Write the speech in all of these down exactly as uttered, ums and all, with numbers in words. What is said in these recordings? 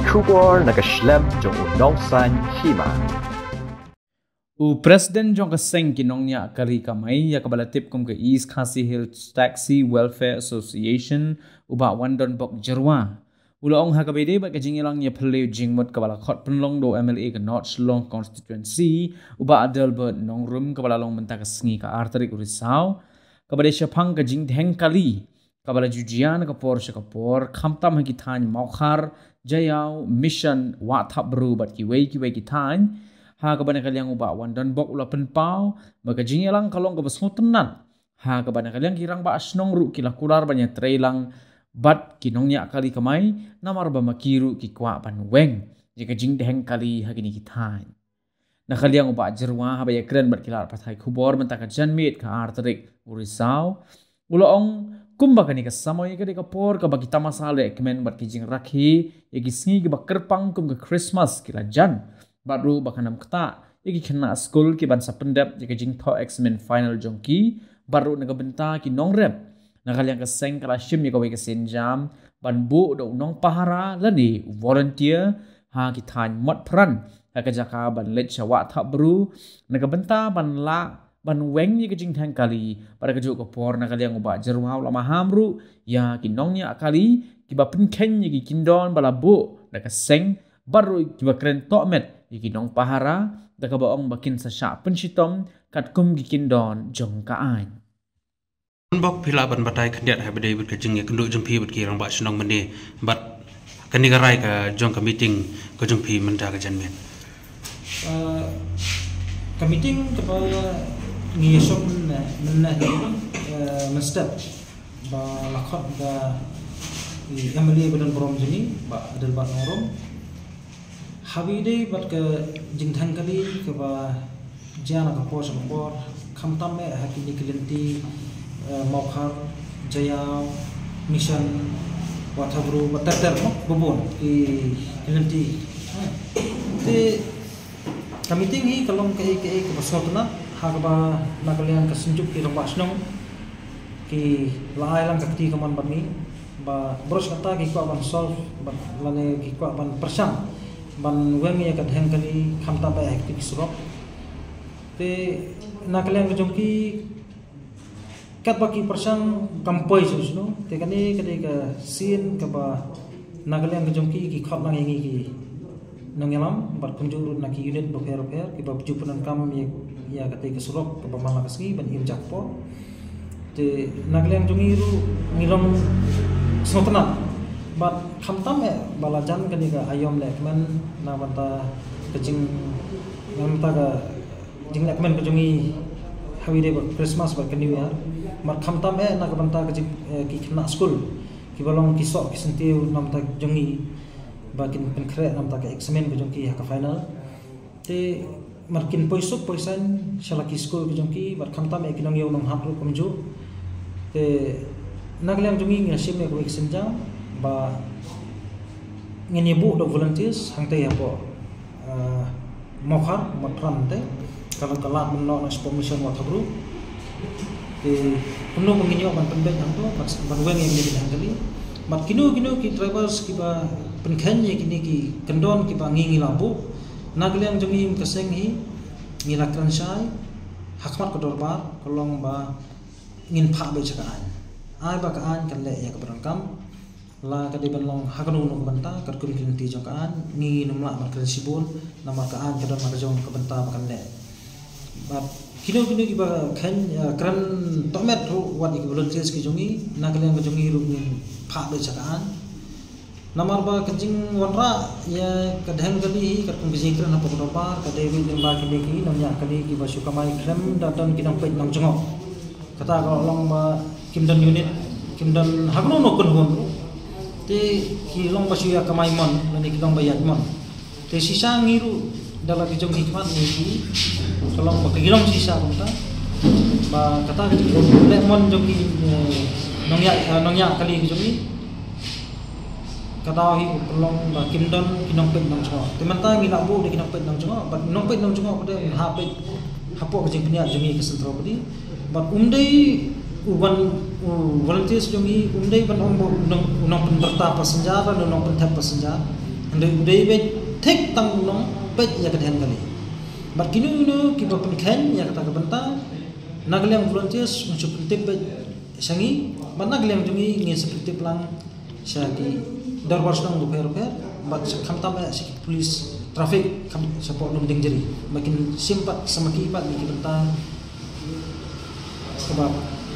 Khubor na ka shlem jong u nongsan hima. U President jong ka seng ki nongñiah kali kamai ïa kaba la tip kum ka East Khasi Hills Taxi Welfare Association, u Bah Wandonbok Jyrwa, u la ong ha kaba ïadei bad ka jingïalang ïaphylliew jingmut kaba la khot pynlong da u M L A ka North Shillong Constituency, u Bah Adelbert Nongrum, kaba la long mynta ka sngi ka ar tarik u Risaw, kaba dei shaphang ka jingdheng kali kaba la ju jia na ka por sha ka por, khamtam ha ki thaiñ Mawkhar, Jaïaw, Mission, Wahthapbru bad kiwei kiwei ki thaiñ, ha kaba na ka liang u Bah Wandonbok u la pynpaw ba ka jingïalang ka long kaba sngewtynnat, ha kaba na ka liang ki rangbah shnong ruh ki la kular ban ïatreilang bad ki nongñiah kali kamai, namar ba ma ki ruh ki kwah ban weng ïa ka jingdheng kali ha kine ki thaiñ. Na ka liang u Bah Jyrwa, haba ïakren bad ki lad pathai khubor mynta ka janmiet ka ar tarik u Risaw, u la ong kumba kane ka samoi ka dei ka por kaba ki tamasa lehkmen bad ki jingrakhe ïa ki sngi kiba kyrpang kum ka Christmas ki la jan, bad ruh ba kan ym ktah ïa ki khynnah skul ki ban sa pyndep ïa ka jingthoh eksamin final jong ki, bad ruh na ka bynta ki nongrep, na ka liang ka seng ka la shim ïa kawei ka sienjam ban buh da u nongpahara lane u volunteer ha ki thaiñ Motphran, ha ka jaka ban leit sha Wahthapbru, na ka bynta ban lah ban weng ïa ka jingdheng kali. Bad ha kajuh ka por, na ka liang u Bah Jyrwa u la maham ruh ïa ki nongñiah kali kiba pynkheiñ ïa ki kyndon ba la buh da ka seng, bad ruh kiba kren tohmet ïa ki nongpahara, da kaba ong ba kin sa shah pynshitom katkum ki kyndon jong ka aiñ. Wandonbok, phi lah ban batai khyndiat ha ba dei bad ka jingïakynduh jong phi bad ki rangbah shnong mynne bad kane ka rai ka jong ka meeting ka jong phi mynta ka janmiet? Ah, ka meeting kaba ngi ïashong mynne, mynne, eh, mynstep ba la khot da i M L A ba don burom jong ngi, Bah Adelbert Nongrum. Haba ïadei bad ka jingdheng kali kaba jia na ka por sha ka por, khamtam eh ha kine ki lynti, eh, Mawkhar, Jaïaw, Mission, Wahthapbru, bad ter ter mo, bun bun ki, ki lynti. Te ka meeting hi ka long kaei kaei kaba sngewtynnat, ha kaba na ka liang ka Synjuk ki rangbah shnong ki la ai lang ka kti kamon bad ngi ba baroh shi katta ki kwah ban solve bad lane ki kwah ban pyrshang ban weng ïa ka dheng kali, khamtam eh ha kito ki surok. Te na ka liang ka jong ki, katba ki pyrshang kam poi shuh shuh, te kane ka dei ka sien kaba na ka liang ka jong ki, ki khot lang ïa ngi ki nongïalam bad kumjuh ruh na ki unit bapher bapher kiba ju pyndonkam ïa, ïa katei ka surok kaba man la ka sngi ban im jakpoh. Te na ka liang jong ngi ruh ngi long sngewtynnat bad khamtam eh ba la jan kane ka aïom lehkmen na bynta ka jing, na bynta ka jinglehkmen ka jong ngi ha ba ïadei bad Christmas bad ka New Year. Bad khamtam eh na ka bynta ka jing, eh, ki khynnah skul kiba long ki soh ki syntiew na bynta jong ngi ba kin pynkhreh na bynta ka eksamin ka jong ki ha ka final. Te mar kin poi suk poi saiñ sha la ki skul ki jong ki, bad khamtam eh ki nongïew nonghat ruh kumjuh. Te na ka liang jong ngi ngi la shim ïa kawei ka sienjam ba ngin ïa buh da volunteers hangtei hapoh, ah, Mawkhar, Motphran te, ka la, ka la ban noh na shapoh Mission Wahthapbru. Te kumno ba ngin ïoh ban pynbeit hangto, ban, ban weng ïa kine ki dheng kali. Bad kino kino ki drivers kiba pynkheiñ ïa kine ki kyndon kiba ngi ngi la buh, na ka liang jong ngi ka seng hi ngi la kren shai ha khmat ka dorbar, ka long ba ngin phah beit sha ka aiñ. Ai ba ka aiñ kan leh ïa kaba donkam. La ka dei ban long ha kano kano ka bynta, katkum ki lynti jong ka aiñ, ngi ngim lah ban kren shibun, namar ka aiñ ka don la ka jong ka bynta ba kan leh. Bad kino kino kiba kren, eh, kren tohmet ruh wat ïa ki volunteers ki jong ngi, na ka liang ka jong ngi ruh ngin phah beit sha ka aiñ. Namar ba ka jingwanrah ïa ka dheng kali hi, katkum ka jingkren hapoh ka dorbar, ka dei beit lyngba kine ki nongñiah kali kiba shu kamai khlem da don ki nongpeit nongjngoh. Kata ka long ba kim don unit, kim don ha kano kano kynhun ruh. Te ki long ba shu ïa kamai mon, lane ki long ba ïaid mon. Te shisha ngi ruh da la ki jong ki khmat ngi ki, ka long ba ki long shisha kumta. Ba kata ka jingleh mon jong ki, eh, nongñiah, eh, nongñiah kali ki jong ngi. Ka daw hi u pynlong ba kim don ki nongpeit nongjngoh. Te mynta ngi la buh da ki nongpeit nongjngoh, bad nongpeit nongjngoh pat de un hap peit hapoh ka jingpynïaid jong ngi ka Central Body. Bad um dei u ban, u volunteers jong ngi, um dei ban ong ba u nong, u nongpynbyrta passenger, u nongpynthep passenger. Hynrei u dei beit thik tang u long beit ïa ka dheng kali. Bad kino kino kiba pynkheiñ ïa kata ka bynta, na ka liang volunteers un shu pyntip beit sha ngi, bad na ka liang jong ngi ngin sa pyntip lang sha ki dorbar shnong bapher bapher, bad sha khamtam eh sha ki police traffic, kham shapoh Lumdiengjri, ba kin shim pat sa ma ki pat ïa ki bynta kaba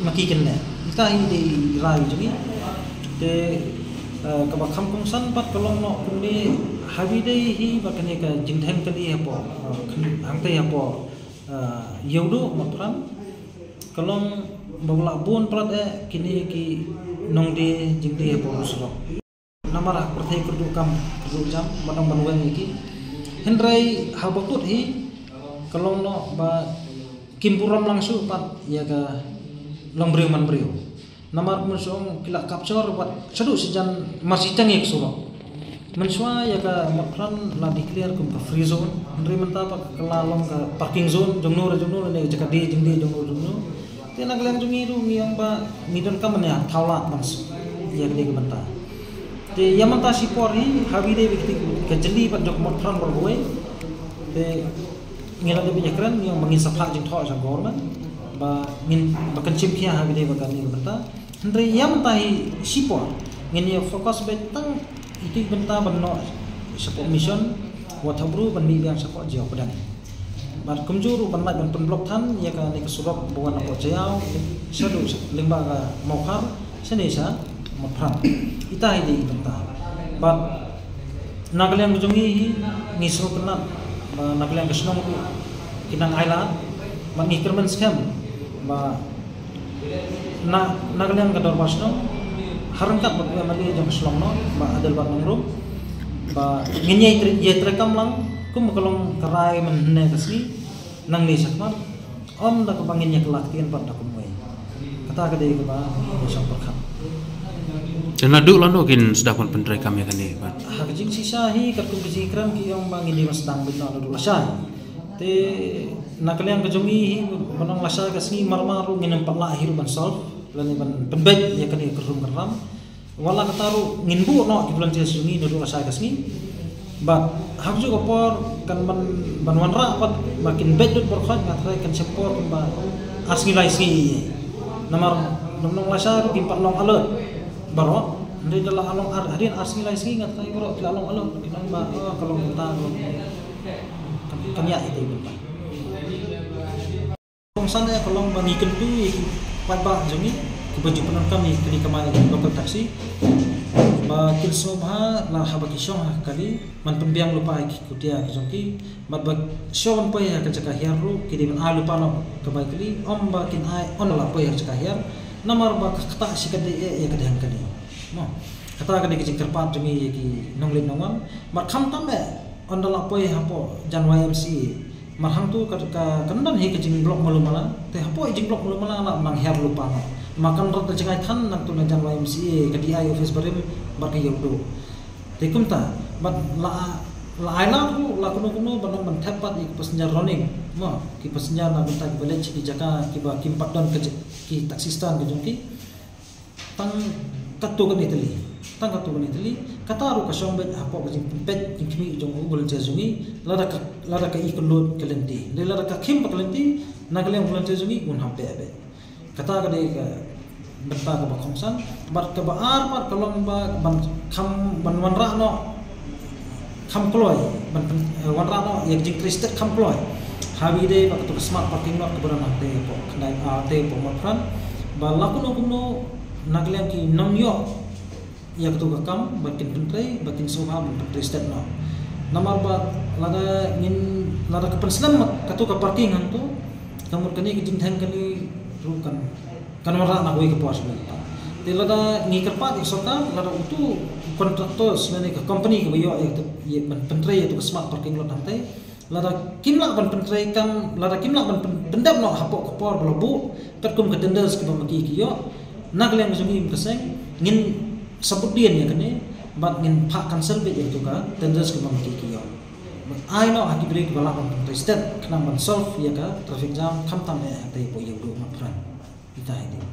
ma ki kin leh. Ita hi dei rai jong ngi. Te, eh, kaba kham kongsan pat ka long noh kumne, ha kaba ïadei hi bad kane ka jingdheng kali hapoh, eh, hangtei hapoh, eh, Ïewduh Motphran. Ka long ba u la bun palat eh kine ki nongdie jingdie hapoh u surok. Namar ha ka pyrthei kyrduh kam kyrduh jam, ban ong ban weng ïa ki. Hynrei haba kut hi ka long noh ba kim burom lang shuh pat ïa ka long briew man briew. Namar mynshuwa ki la capture wat shaduh shijan mar shiteng ïa ka surok. Mynshuwa ïa ka Motphran la declare kum ka free zone. Hynrei mynta pat ka la long ka parking zone jong no re jong no, ne jaka die jingdie jong no re jong no. Te na ka liang jong ngi ruh ngi ong ba ngi donkam ban ïa thaw lad ban ïa ka dei ka bynta. Te ïa mynta shipor hi ha kaba ïadei bad ka jylli bad jong ka Motphran baroh kawei. Te ngi la dep ïakren, ngi ong ba ngin sa phah jingthoh sha government ba ngin ba kan shim khia ha kaba ïadei bad kane ka bynta. Hynrei ïa mynta hi shipor ngin ïa focus beit tang ïa ka bynta ban noh shapoh Mission Wathapru ban mih biang shapoh Jaïaw Pdeng. Bad kumjuh ruh ban lait ban pynblock than ïa kane ka surok ba wan napoh Jaïaw shaduh lyngba ka Mawkhar shane sha Motphran. Ita hi dei ka bynta. Bad na ka liang ka jong ngi hi ngi sngewtynnat ba na ka liang ka shnong ruh ki nang ailad. Bad ngi kyrmen skhem ba na, na ka liang ka dorbar shnong ha ryngkat bad u MLA jong ka shnong noh, Bah Adelbert Nongrum, ba ngin ïa tre-, ïa treikam lang kum ka long ka rai mynhynne ka sngi, nangne shakhmat, ym da kaba ngin ïa kylla ktien pat da kumwei. Kata ka dei kaba ngi shong pyrkhat. Te naduh lano kin sdang ban pyntreikam ïa kane pat? Ha ka jingshisha hi katkum ka jingkren ki ong ba ngin dei ban sdang beit noh naduh lashai. Te na ka liang ka jong ngi hi ban ong lashai ka sngi marmar ruh ngin ym pat lah hi ruh ban solve lane ban pynbeit ïa kane ka kynrum kynram. Wat la katta ruh ngin buh noh ki volunteers jong ngi naduh lashai ka sngi. Bad ha kajuh ka por kan ban, ban wanrah bad ba kin beit lut baroh khoit, nga tharai kan shim por kumba ar sngi lai sngi. Namar nong nong lashai ruh kim pat long alert baroh. Hynrei da la long ar, hadien ar sngi lai sngi nga tharai baroh ki la long alert, ki long ba, oh, ka long kumta, ka long kumta. Kan, kan ïa ite kumta. Kongsan eh ka long ba ngi kyntu ïa ki paidbah jong ngi kiba ju pyndonkam ïa ki kali kamai local taxi ba kin sngewbha lada haba ki shong ha ka kali ban pynbiang lypa ïa ki kutia ki jong ki, bad ba shuwa ban poi ha ka jaka hiar ruh ki dei ban ai lypa noh ka bai kali, ym ba kin ai ynda la poi ha ka jaka hiar, namar ba ka ktah shi katdei eh ïa ka dheng kali. Mo, kata ka dei ka jingkyrpad jong ngi ïa ki nongleit nongwan, bad khamtam eh ynda la poi hapoh jan Y M C A. Mar hangtu ka, ka, kan don hi ka jingblock malu mala, te hapoh jingblock malu mala la nang hiar lypa noh. Ma kan rat da jngai than nangtu na jan Y M C A, ka D I office barim bad ka Ïewduh. Te kumta bad la, la ai lad ruh la kumno kumno ban ong ban thep pat ïa ki passenger running. Mo, ki passenger na bynta kiba leit sha ki jaka kiba kim pat don ka j-, ki taxi stand ka jong ki. Tang katto katne tylli. Tang katto katne tylli. Kata ruh ka shong beit hapoh ka jingpynpeit jingkhmih jong u volunteer jong ngi. Lada ka, lada ka i ka lut ka lynti. Dei lada ka khim bad ka lynti, na ka liang volunteer jong ngi un hap beh beit. Kata ka dei ka bynta kaba kongsan. Bad kaba ar pat ka long ba ban kham ban wanrah noh kham kloi, ban pyn-, eh, wanrah noh ïa ka jingtrei sted kham kloi. Ha kaba ïadei bad katu ka smart parking lot kaba don hangtei hapoh Khyndai, ah, hangtei hapoh Motphran. Ba la kumno kumno na ka liang ki nongïoh ïa katu ka kam ba kin pyntrei, ba kin sngewbha ban pyntrei sted noh. Namar ba lada ngin, lada ka pynslem katu ka parking hangtu, ka mut kane ka jingdheng kali ruh kan kan wanrah na kawei ka por sha kawei ka por. Te lada ngi kyrpad ïa ka sorkar, lada utu u contractor lane ka company kaba ïoh ïa ka, ïa ban pyntrei ïa tu ka smart parking lot hangtei, lada kim lah ban pyntrei kam, lada kim lah ban pyn-, pyndep noh hapoh ka por ba la buh katkum ka tenders kaba ma ki ki ïoh, na ka liang ka jong ngi ym ka seng, ngin sabootdien ïa kane bad ngin phah cancel beit ïa tu ka tenders kaba ma ki ki ïoh. Ban ai noh ha ki briew kiba lah ban pyntrei sted khnang ban solve ïa ka traffic jam khamtam eh hangtei hapoh Ïewduh Motphran. Ita hi dei.